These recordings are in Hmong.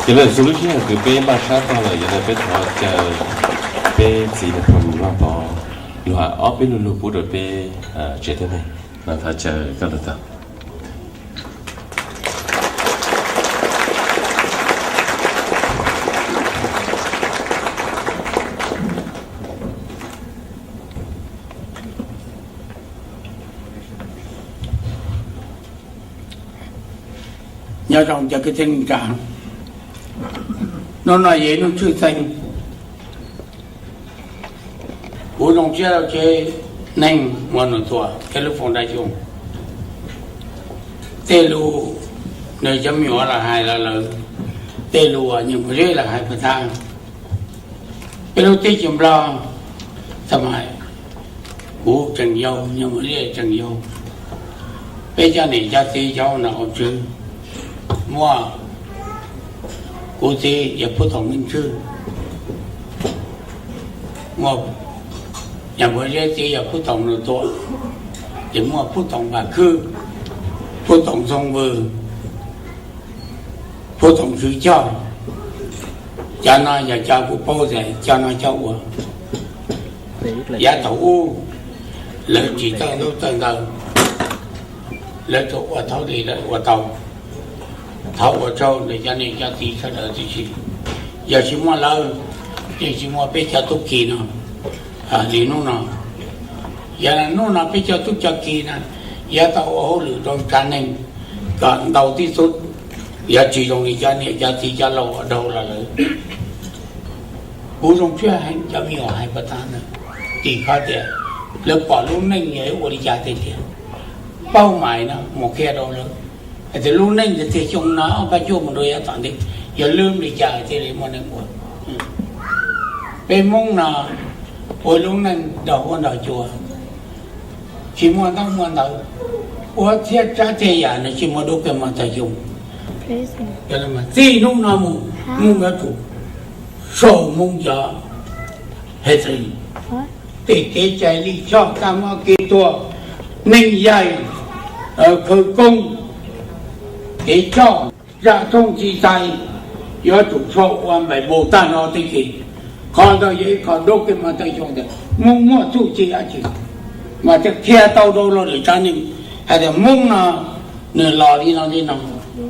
Yog li txhua lub sij hawm kws peb npaj sab tag lawm, yog li peb thov caw peb txiv Nais Phoo Vaj Pov lug has ob peb lug lug pub rau peb tsev tuab neeg no. Thov caw koj lug tau. Nyob zoo cov kwv tij neej tsa, hnub no yog ib hnub tshwj xeeb. Kuv zoo siab rau tsev neeg Huam Nus Tuam thiab lub Foom Dab Xyooj. Tej lus nws cov me nyuam los hais los lawm, tej lus uas Nyiaj Muam Zeb los hais puag ta, peb lub teb chaws Nplog, txaj muag kuv tseem yau, Nyiaj Muam Zeb tseem yau, peb cov niam cov txiv cov ua nom ua tswv, muaj kuv txiv yog Pub Toom Meej Tswb, muaj Nyiaj Muam Zeb txiv yog Pub Toom Nus Tuam, ces muaj Pub Toom Vam Khwb, Pub Toom Ntxoov Vws, Pub Toom Tswv Coj. Cov no yog cov kuv paub tias cov no cov ua. Yav thaum ub lawv tsis txawj ntaub txawj ntawv, lawv tsuas ua thaum li lawv ua tau. Thov ua tsaug ntawm cov niam cov txiv sawv daws tib si. Yog tsis muaj lawv, yeej tsis muaj peb cov tub ki no li hnub no. Yog hnub no peb cov tub cov ki no yuav tau ua hauj lwm rau tsav neeg kom ntau tib xub, yuav tsis zoo li cov niam cov txiv cov laus ua dhau los lawm. Kuv zoo siab heev cov me nyuam hais puag ta na, tim qhov tias lawv pom lub neej yog ua li cas tiag tiag. Paub mais no mus qhia rau lawv hais tias lub neej tiag tiag xyoo no ob phav cuaj mus rau yav tom ntej yog lub li cas thiaj li muaj neeg ua. Peb Hmoob no ua lub neej nrog huab nrog cua, tsis muaj ntaub muaj ntawv, ua txhiab tsab txhiab yam nws tsis muaj dub peb hmov tag xyoo. Txij hnub no mus Hmoob yuav tsum sau Hmoob cov history, tej kev cai lij choj, kab mob kev tuag, neeg yaig, khawv koob, kev choj, zaj thooj txi txais, yuav tsum sau ua npaim npaum tag nrho tag kis. Qhov ntawd yog ib qho dub peb hmov tag xyoo tias Hmoob muaj txuj ci dab tsi, mas thiaj qhia tau rau luag lwm tsav neeg hais tias Hmoob no nws los li no li no,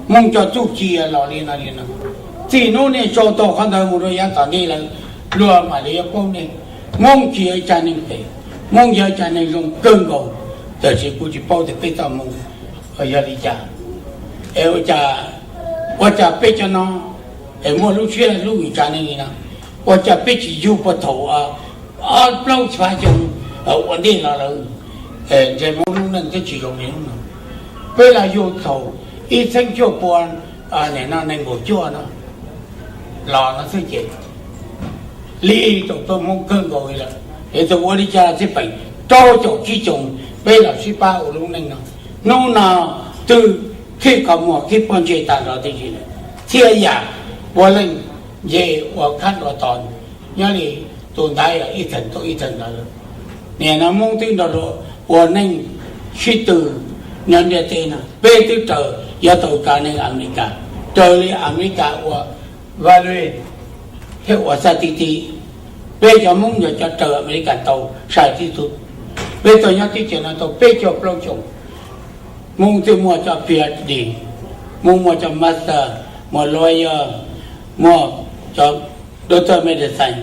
Hmoob cov txuj ci los li no li no. Txij hnub nej sau tau qhov ntawd mus rau yav tom ntej lawm, luag mam li yuav paub nej. Hmoob tsis yog ib tsav neeg phem, Hmoob yog ib tsav neeg zoo kawg nkaus, tab sis kuv tsis paub tias peb txoj hmoo yog li cas. Es ua cas peb cov no es muaj lub siab hlub lwm tsav neeg li no, ua cas peb tsis yug puag thaum ob plaub tshaj xyoo ua ntej los lawm, ntshe Hmoob lub neej twb tsis zoo li hnub no. Peb los yug thaum ib txhiab cuaj pua, nim no nees nkaum cuaj no los no xwb ces li tau tuab Hmoob kawg nkaus li lawm. Es txawm ua li cas xij peem rau caum tsib xyoos peb los sib pab ua lub neej no. Hnub no twb khib qhov muag khib pob ntseg tag nrho tib si lawm, txhiab yam puav leej nce ua khab ua to, nyob li tus ntaiv ib theem tuaj ib theem ntawd lawm. Nim no Hmoob twb nrog luag ua neej sib tw nyob ntiaj teb no, peb twb raws yuav tau tsav neeg Amelikas, raws li Amelikas ua vaj lug thiab ua xab tib tib. Peb cov Hmoob yog cov raws Amelikas tau sai tib tug. Peb tau nyob teb chaws no tau peb caug plaub xyoo, Hmoob twb muaj cov PhD, Hmoob muaj cov master, muaj lawyer, muaj cov doctor medicine,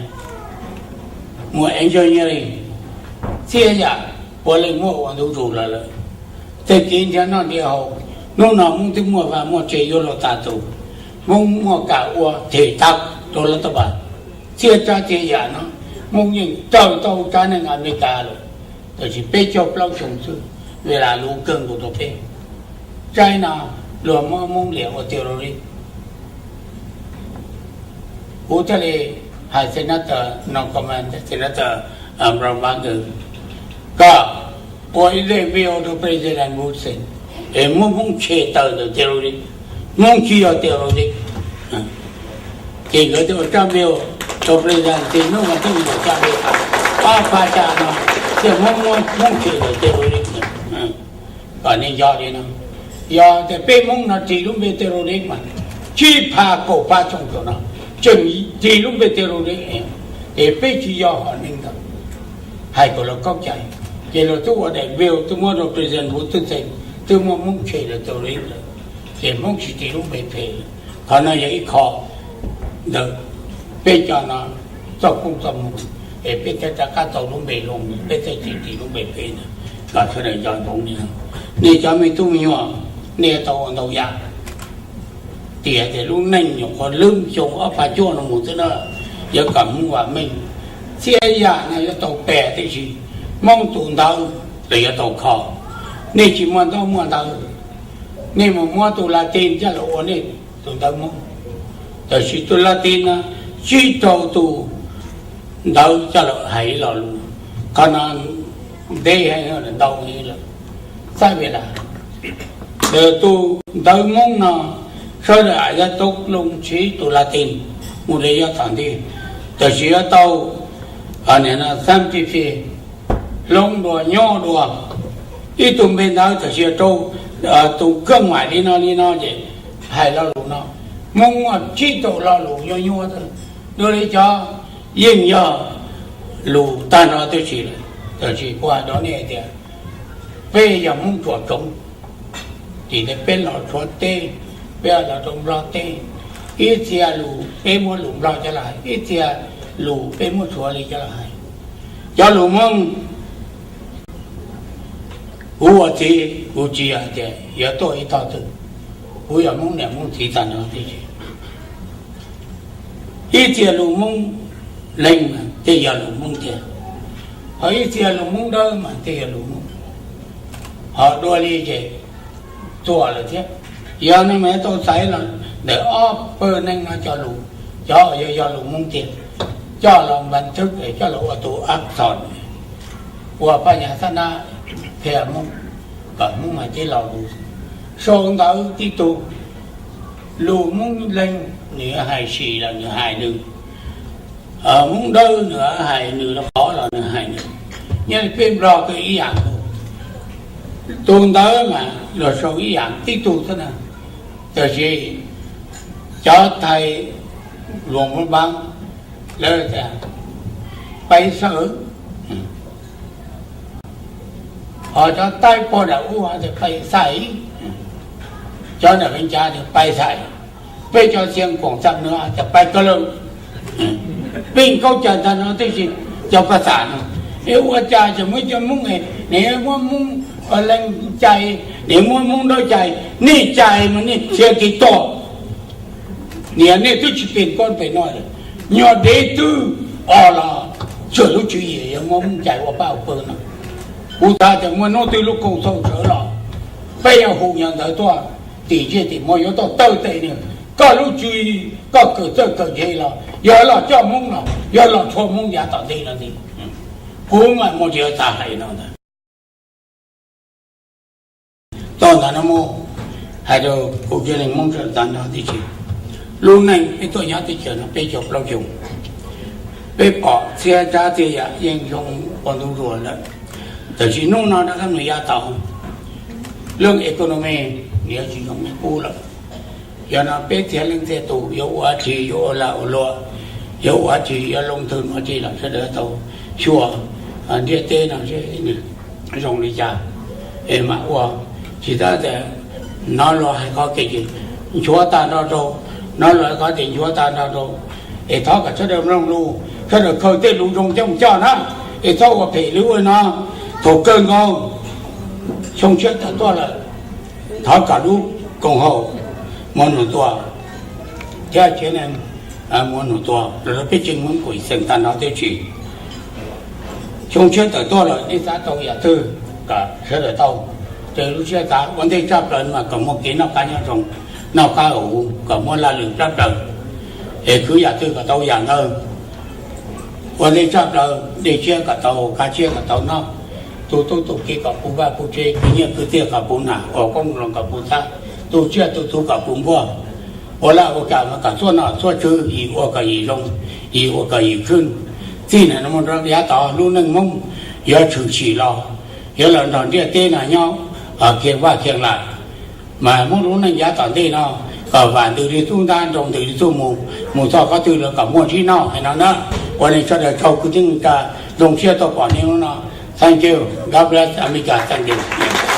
muaj engineering, txhiab yam puav leej muaj ua ntu zus los lawm. Tag kis nrhiav noj nrhiav haus, hnub no Hmoob twb muaj vaj muaj tse yuav luag tas tus, Hmoob muaj kam ua them thab rau lawv tau pam. Txhiab tsab txhiab yam no Hmoob yeej raws tau tsav neeg Amelikas lawm, tab sis peb caug plaub xyoo xwb, vim lam luv kawg nkaus rau peb. Tsaib no luag muab Hmoob liam ua terrorist. Kuv thiaj li hais senator no, comment senator Brown Parker, koj ua ib zaj video rau President Wilson es muab Hmoob tshem tawm ntawm terrorist, Hmoob tsis yog terrorist. Ces nkawd thiaj ua tsab video rau President, txij hnub no thiaj li ua tsab video, ob phav xya no thiaj muab Hmoob tshem ntawm terrorist. Kom nej nco li no, yog tias peb Hmoob no ris lub npe terrorist mas tsib phav kaum phav xyoo no, tseem tis lub npe tias Lus Dees, ces peb tsis yog hom neeg ntawd. Hais kom lawv kaub cai, ces lawv twb ua daim video twb muab rau president Hu Tub Xees, twb muab Hmoob tshem lawm tau li lawm, ces Hmoob tsis tis lub npe phem. Qhov no yog ib qho ntawm peb cov no txoj koob txoj moo, es peb thiaj rov qab tau lub npe zoo, peb thiaj tsis tis lub npe phem ntawd, kom sawv daws nco ntsoov li no. Nej cov me tub me nyuam, nej yuav tau ua ntau yam. Tias tias lub neej nyuam qhuav lwb xyoo ob phav cuaj no mus xwb na, yuav kom Hmoob vam meej, txhia yam no yuav tau pem tib si. Hmoob tus ntawv los yuav tau kho. Nej tsis muaj ntaub muaj ntawv, nej mus muab tus Latin coj los ua nej tus ntawv Hmoob, tab sis tus Latin no tsib rau tus ntawv coj los hais lo lus, qhov no ntev heev, ntau heev lawm. Xab vi las, tus ntawv Hmoob no sawv daws yuav tau loo siv tus Latin mus li yav tom ntej, tab sis yuav tau simplify, hloov dua nyob dua. Ib tug npe ntawv tab sis rau tus koj mam li no li no ces hais lo lus no. Hmoob muaj tsib rau lo lus nyuaj nyuaj, dua li cov yeej yog lus tag nrho tib si lawm. Tab sis kuv hais rau nej tias peb yog Hmoob Tsuas Tsoov, ces peb los Suav teb, peb los rau Nplog teb, ib txhia lus peb muab lus Nplog coj los hais, ib txhia lus peb muab Suav li coj los hais. Cov lus Hmoob, kuv ua txiv kuv tsis yog tias yuav tuaj ib tog twg, kuv yog Hmoob niam Hmoob txiv tag nrho tib si. Ib txhia lus Hmoob leeg mas thiaj yog lus Hmoob tiag, ho ib txhia lus Hmoob Dawb mas thiaj yog lus Hmoob. Ho dua li ces tuag lawm thiab. Yog no mas yuav tau xaiv los ntawm ob pawg neeg no cov lus, cov uas yog yog lus Hmoob tiag, coj los npas thwb, coj los ua tus ab xos, ua paj nyaj xab nab qhia Hmoob, kom Hmoob hais tib lo lus. Sau ntawv tib tug, lus Hmoob leeg nws hais sis los nws hais nws, Hmoob Dawb nws hais nws, los Pov los nws hais nws. Nyob li peb Nplog twb ib yam nkaus, tus ntawv mas los sau ib yam tib tug xwb na. Tab sis cov Thaib Luas Muas Npaab lawv tias pais xaim, ho cov Thaib pog nram ub tias pais xais, cov nram Vias Cas tias pais xais, peb cov Xia Koom Xam Nuas tias pais kaw lawm. Peb kaub cawv ntag no tib si, cov paj xam no. Es ua cas tseem muaj cov Hmoob, nws muab Hmoob leej cais, nws muab Hmoob Dawb cais, nej cais mas nej txhia kev tuag. Niam nej twb tsis pem koj pem no, nyuag dev twg os los tsuam lub tswv yim yuav muab Hmoob cais ua paj ua pawg no. Kuv xav tias muaj hnub twg lub koom txooj sawv los, peb yuav hu nyuag ntawv tuaj tim ntsej tim muag yuav tuaj tawj tes nws, koj lub tswv yim koj kawm txawj kawm ntse los yog los coj Hmoob los yog los txhua Hmoob yav tom ntej no ntxiv. Kuv mam muaj tsis taag hais no ntag. Txog ntawm no mus, hais rau kuv cia li Hmoob sawv daws tag nrho tib si. Lub neej peb tuaj nyob teb chaws no peb caug plaub xyoo, peb pom txhia tsav txhia yam yeej zoo ua ntu zus lawm. Tab sis hnub no rov qab mus yav tom, lub economy nws yuav tsis zoo li qub lawm. Yog no peb txhia leej txhia tus yuav ua dab tsi, yuav ua lag ua luam, yuav ua dab tsi, yuav loo thwm ua dab tsi los sawv daws tau xyuas ntiaj teb no seb nws zoo li cas es mam ua. Tsis tas tias hnov luag hais qhov kev ces nchuav tag nrho rau, hnov luag hais qhov tias nchuav tag nrho rau. Es thov kom sawv daws mloog lus, sawv daws khaws tej lus zoo coj coj na, es txhob ua phem li ua no. Thaum kawg nkaus xyoo tshiab tawm tuaj lawm, thov kom lub koom haum Muas Num Tuam thiab tsev neeg Muas Num Tuam los rau peb tsev Hmoob Kuam Xeem tag nrho thiab tsis. Xyoo tshiab tawm tuaj lawm nej xav tau yam twg kom sawv daws tau, ces lub siab xav ua ntej tshaj plaws mas kom muaj kev noj qab nyob zoo, noj qab haus huv, kom muaj laj lwm plab plaws, es khwv yam twg kom tau yam ntawd. Ua ntej tshaj plaws dej tshiab kom tau, kav tshiab kom tau noj, tu tub tu kiv kom puv vaj puv tsev, khwv nyiaj khwv txiaj kom puv nam, ua koob loo kom puv txhab, tu tsiaj tu txhu kom puv nkuaj, ua laj ua kam mas kom txhua nom txhua tswv yim ua kom yim zoo, yim ua kom yim khwb. Txij no mus rau yav tod lub neej Hmoob yuav tshwm sim los, yuav los nrog ntiaj teb no nyob khias vaj khias lais, mas Hmoob lub neej yav tom ntej no Vam ntws li txuj ntab, nrau ntws li txuj mus, mus txog qhov twg los kom muaj ntsib noj hais no na. Ua nej sawv daws tsaug kwv tij neej tsa, zoo siab tau pom nej lub no. Thank you, God bless America, thank you.